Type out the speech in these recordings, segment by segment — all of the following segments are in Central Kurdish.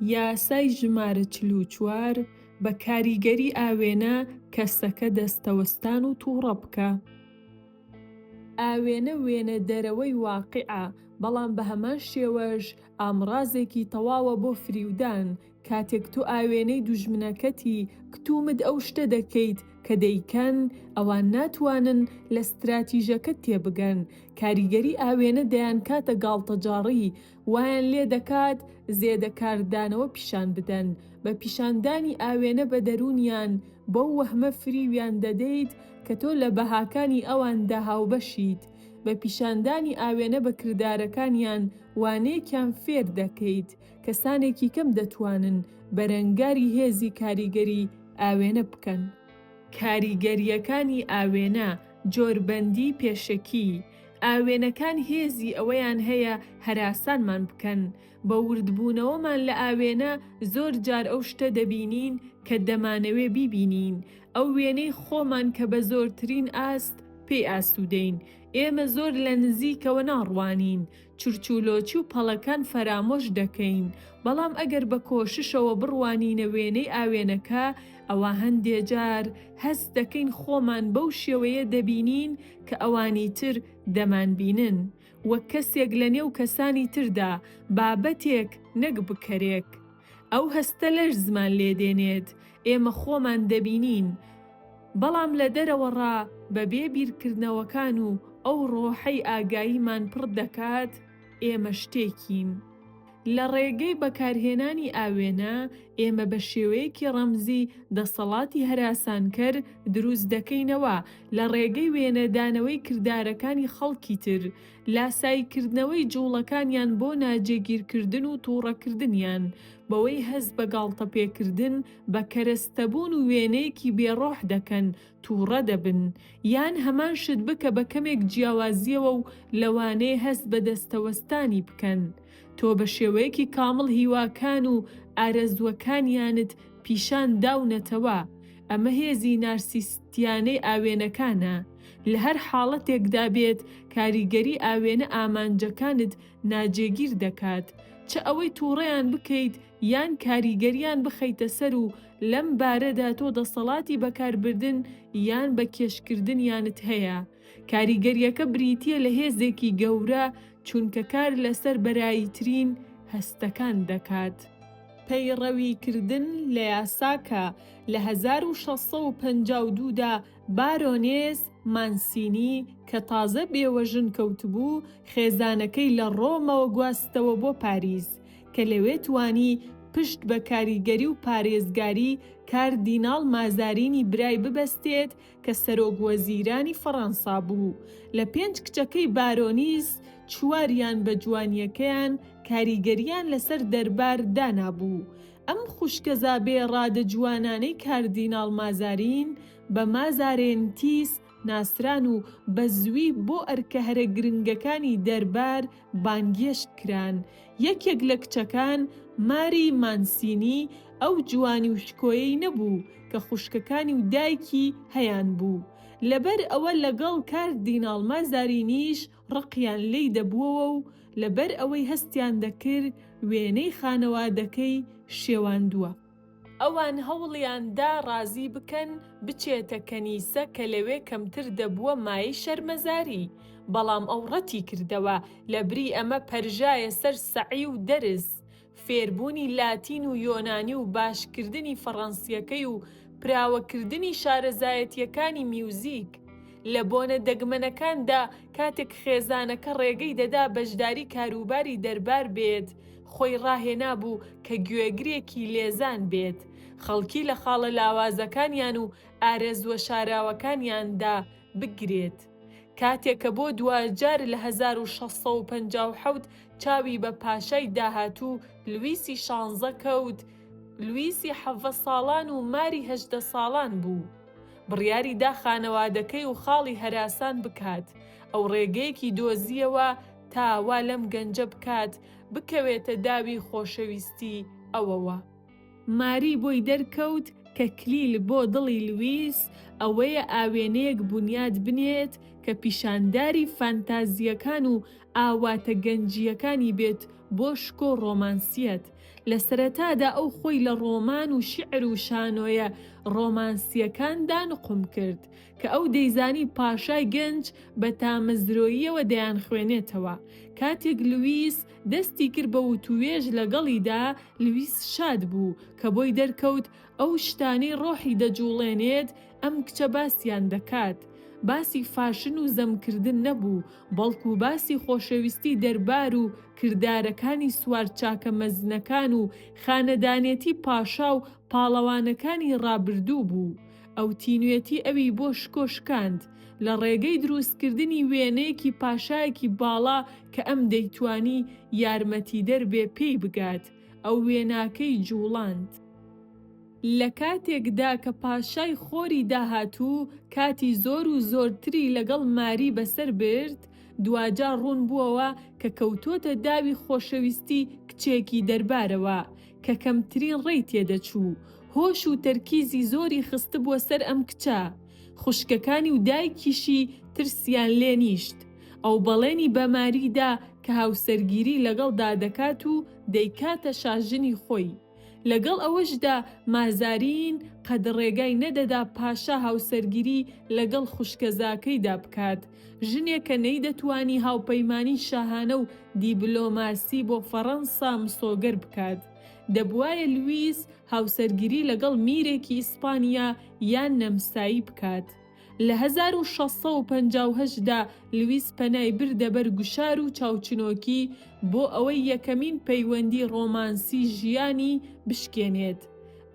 یاسای ژمارە 44، بە کاریگەری ئاوێنە کەسەکە دەستەوەستان و تووڕە بکە. ئاوێنە وێنە دەرەوەی واقیعە، بەڵام بە هەمان شێوەش ئامڕازێکی تەواوە بۆ فریودان، کاتێک تۆ ئاوێنەی دوژمنەکەتی کتومت ئەو شتە دەکەیت کە دەیکەن، ئەوان ناتوانن لە ستراتیژەکەت تێبگەن، کاریگەری ئاوێنە دەیانکاتە گاڵتەجاڕی، وایان لێدەکات زێدە کاردانەوە پیشان بدەن، بە پیشاندانی ئاوێنە بە دەروونیان بەو وەهمە فریویان دەدەیت کە تۆ لە بەهاکانی ئەواندا هاوبەشیت، بە پیشاندانی ئاوێنە بە کردارەکانیان وانەیەکیان فێر دەکەیت، کەسانێکی کەم دەتوانن بەرەنگاری هێزی کاریگەری ئاوێنە بکەن. کاریگەرییەکانی ئاوێنە، جۆربەندی پێشەکی، ئاوێنەکان هێزی ئەوەیان هەیە هەراسانمان بکەن، بە وردبوونەوەمان لە ئاوێنە زۆر جار ئەو شتە دەبینین کە دەمانەوێ بیبینین، ئەو وێنەی خۆمان کە بە زۆرترین ئاست پێی ئاسوودەین. ئێمە زۆر لە نزیکەوە ناڕوانین، چرچولۆچی و پەڵەکان فەرامۆش دەکەین، بەڵام ئەگەر بە کۆششەوە بڕوانینە وێنەی ئاوێنەکە، ئەوا هەندێ جار هەست دەکەین خۆمان بەو شێوەیە دەبینین کە ئەوانی تر دەمانبینن. وەک کەسێک لە نێو کەسانی تردا، بابەتێک نەک بکەرێک. ئەو هەستە لەرزمان لێ دێنێت، ئێمە خۆمان دەبینین، بەڵام لە دەرەوەڕا بە بێ بیرکردنەوەکان و ئەو ڕۆحەی ئاگاییمان پڕ دەکات، ئێمە شتێکین. لە ڕێگەی بەکارهێنانی ئاوێنە، ئێمە بە شێوەیەکی ڕەمزی دەسەڵاتی هەراسانکەر دروست دەکەینەوە، لە ڕێگەی وێنەدانەوەی کردارەکانی خەڵکی تر، لاساییکردنەوەی جوڵەکانیان بۆ ناجێگیرکردن و توڕەکردنیان، بەوەی هەست بە گاڵتەپێکردن، بە کەرەستەبوون و وێنەیەکی بێ ڕۆح دەکەن، توڕە دەبن. یان هەمان شت بکە بە کەمێک جیاوازییەوە و لەوانەیە هەست بە دەستەوەستانی بکەن. تۆ بە شێوەیەکی کامڵ هیواکان و ئارەزووەکانیانت پیشان داونەتەوە. ئەمە هێزی نارسیستیانەی ئاوێنەکانە. لە هەر حاڵەتێکدا بێت، کاریگەری ئاوێنە ئامانجەکانت ناجێگیر دەکات. چ ئەوەی توڕەیان بکەیت یان کاریگەریان بخەیتە سەر و لەم بارەدا تۆ دەسەڵاتی بەکاربردن یان بە کێشکردنیانت هەیە. کاریگەریەکە بریتیە لە هێزێکی گەورە چونکە کار لەسەر بەراییترین هەستەکان دەکات. پەیڕەویکردن لە یاساکە لە 1652 دا بارۆنێس مانسینی کە تازە بێوەژن کەوتبوو، خێزانەکەی لە ڕۆمەوە گواستەوە بۆ پاریس، کە لەوێ توانی پشت بە کاریگەری و پارێزگاری کاردیناڵ مازارینی برای ببەستێت کە سەرۆک وەزیرانی فەڕەنسا بوو. لە پێنج کچەکەی بارۆنیس، چواریان بە جوانییەکەیان کاریگەرییان لەسەر دەربار دانابوو. ئەم خوشکەزا بێ ڕادە جوانانەی کاردیناڵ مازارین بە مازارێنتیس ناسران و بە زووی بۆ ئەرکە هەرە گرنگەکانی دەربار بانگێشت کران. یەکێک لە کچەکان، ماری مانسینی، ئەو جوانی و شکۆیەی نەبوو کە خوشکەکانی و دایکی هەیانبوو. لەبەر ئەوە لەگەڵ کاردیناڵ مازارینیش ڕقیان لێی دەبووەوە و لەبەر ئەوەی هەستیان دەکرد وێنەی خانەوادەکەی شێواندووە. ئەوان هەوڵیان دا ڕازی بکەن بچێتە کەنیسە کە لەوێ کەمتر دەبووە مایەی شەرمەزاری، بەڵام ئەو ڕەتی کردەوە، لەبری ئەمە پەرژایە سەر سەعی و دەرس، فێربوونی لاتین و یۆنانی و باشکردنی فەڕەنسییەکەی و پراوەکردنی شارەزایەتییەکانی میوزیک. لە بۆنە دەگمەنەکاندا کاتێک خێزانەکە ڕێگەی دەدا بەشداری کاروباری دەربار بێت، خۆی ڕاهێنابوو کە گوێگرێکی لێزان بێت، خەڵکی لە خاڵە لاوازەکانیان و ئارەزووە شاراوەکانیاندا بگرێت. کاتێک کە بۆ دواجار لە 1657 چاوی بە پاشای داهاتوو لویسی شانزە کەوت، لویسی حەڤە ساڵان و ماری 18 ساڵان بوو. بڕیاری دا خانەوادەکەی و خاڵی هەراسان بکات. ئەو ڕێگەیەکی دۆزییەوە تا وا لەم گەنجە بکات بکەوێتە داوی خۆشەویستی ئەوەوە. ماری بۆی دەرکەوت. کە کلیل بۆ دڵی لویس ئەوەیە ئاوێنەیەک بونیاد بنێت کە پیشانداری فانتازییەکان و ئاواتە گەنجییەکانی بێت بۆ شکۆ ڕۆمانسییەت. لە سەرەتادا ئەو خۆی لە ڕۆمان و شیعر و شانۆیە ڕۆمانسییەکاندا نوقم کرد، کە ئەو دەیزانی پاشای گەنج بە تامەزرۆییەوە دەیانخوێنێتەوە. کاتێک لویس دەستی کرد بە وتووێژ لەگەڵیدا، لویس شاد بوو کە بۆی دەرکەوت ئەو شتانەی ڕۆحی دەجوڵێنێت ئەم کچە باسیان دەکات. باسی فاشن و زەمکردن نەبوو، بەڵکو باسی خۆشەویستی دەربار و کردارەکانی سوارچاکە مەزنەکان و خانەدانێتی پاشا و پاڵەوانەکانی ڕابردوو بوو. ئەو تینوێتی ئەوی بۆ شکۆ شکاند، لە ڕێگەی دروستکردنی وێنەیەکی پاشایەکی باڵا کە ئەم دەیتوانی یارمەتیدەر بێ پێی بگات، ئەو وێناکەی جوڵاند. لە کاتێکدا کە پاشای خۆری داهاتوو کاتی زۆر و زۆرتری لەگەڵ ماری بەسەر برد، دواجار ڕوون بووەوە کە کەوتۆتە داوی خۆشەویستی کچێکی دەربارەوە کە کەمترین ڕێی تێدەچوو، هۆش و تەرکیزی زۆری خستبووە سەر ئەم کچە. خوشکەکانی و دایکیشی ترسیان لێ نیشت. ئەو بەڵێنی بە ماری دا کە هاوسەرگیری لەگەڵدا دەکات و دەیکاتە شاژنی خۆی. لەگەڵ ئەوەشدا مازارین قەد ڕێگای نەدەدا پاشا هاوسەرگیری لەگەڵ خوشکەزاکەیدا بکات، ژنێک کە نەیدەتوانی هاوپەیمانی شاهانە و دیبلۆماسی بۆ فەڕەنسا مسۆگەر بکات. دەبوایە لویس هاوسەرگیری لەگەڵ میرێکی ئیسپانیا یان نەمسایی بکات. لە 1658 دا لویس پەنای بردە بەر گوشار و چاوچنۆکی بۆ ئەوەی یەکەمین پەیوەندی ڕۆمانسی ژیانی بشکێنێت.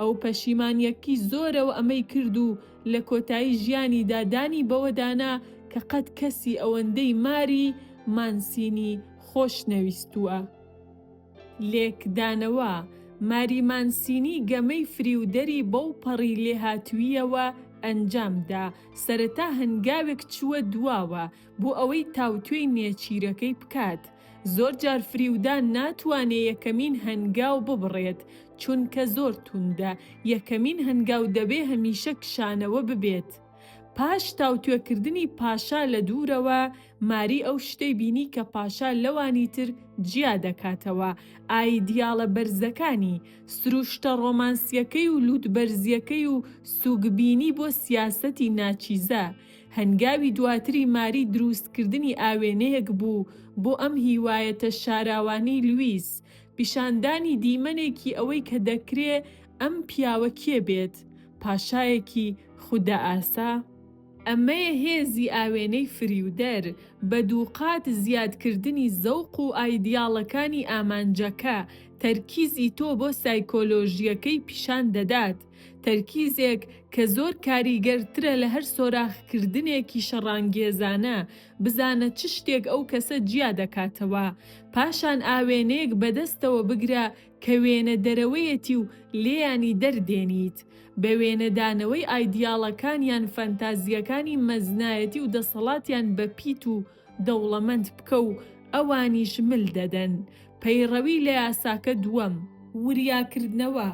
ئەو پەشیمانیەکی زۆرەوە ئەمەی کرد و لە کۆتایی ژیانیدا دانی بەوەدا نا کە قەت کەسی ئەوەندەی ماری مانسینی خۆش نەویستووە. لێکدانەوە، ماری مانسینی گەمەی فریودەری بەو پەڕی لێهاتووییەوە ئەنجام دا، سەرەتا هەنگاوێک چووە دواوە بۆ ئەوەی تاوتوێی نێچیرەکەی بکات. زۆر جار فریودان ناتوانێ یەکەمین هەنگاو ببڕێت، چونکە زۆر توندە، یەکەمین هەنگاو دەبێ هەمیشە کشانەوە ببێت. پاش تاوتوێکردنی پاشا لە دوورەوە، ماری ئەو شتەی بینی کە پاشا لەوانی تر جیا دەکاتەوە، ئایدیاڵە بەرزەکانی، سروشتە ڕۆمانسییەکەی و لووتبەرزییەکەی و سووکبینی بۆ سیاسەتی ناچیزە. هەنگاوی دواتری ماری دروستکردنی ئاوێنەیەک بوو بۆ ئەم هیوایەتە شاراوانەی لویس، پیشاندانی دیمەنێکی ئەوەی کە دەکرێ ئەم پیاوە کێ بێت، پاشایەکی خودائاسا؟ ئەمەیە هێزی ئاوێنەی فریودەر، بە دووقات زیادکردنی زەوق و ئایدیاڵەکانی ئامانجەکە، تەرکیزی تۆ بۆ سایکۆلۆژییەکەی پیشان دەدات، تەرکیزێک کە زۆر کاریگەرترە لە هەر سۆراخکردنێکی شەڕانگێزانە، بزانە چ شتێک ئەو کەسە جیا دەکاتەوە، پاشان ئاوێنەیەک بەدەستەوە بگرە کە وێنە دەرەوەیەتی و لێیانی دەردێنیت، بە وێنەدانەوەی ئایدیاڵەکانیان فەنتازییەکانی مەزنایەتی و دەسەڵاتیان بە پیت و دەوڵەمەند بکە و ئەوانیش مل دەدەن. پەیڕەوی لە یاساکە دووەم. وریاکردنەوە،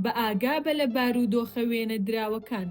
بە ئاگا بە لە بارودۆخە وێنەدراوەکان.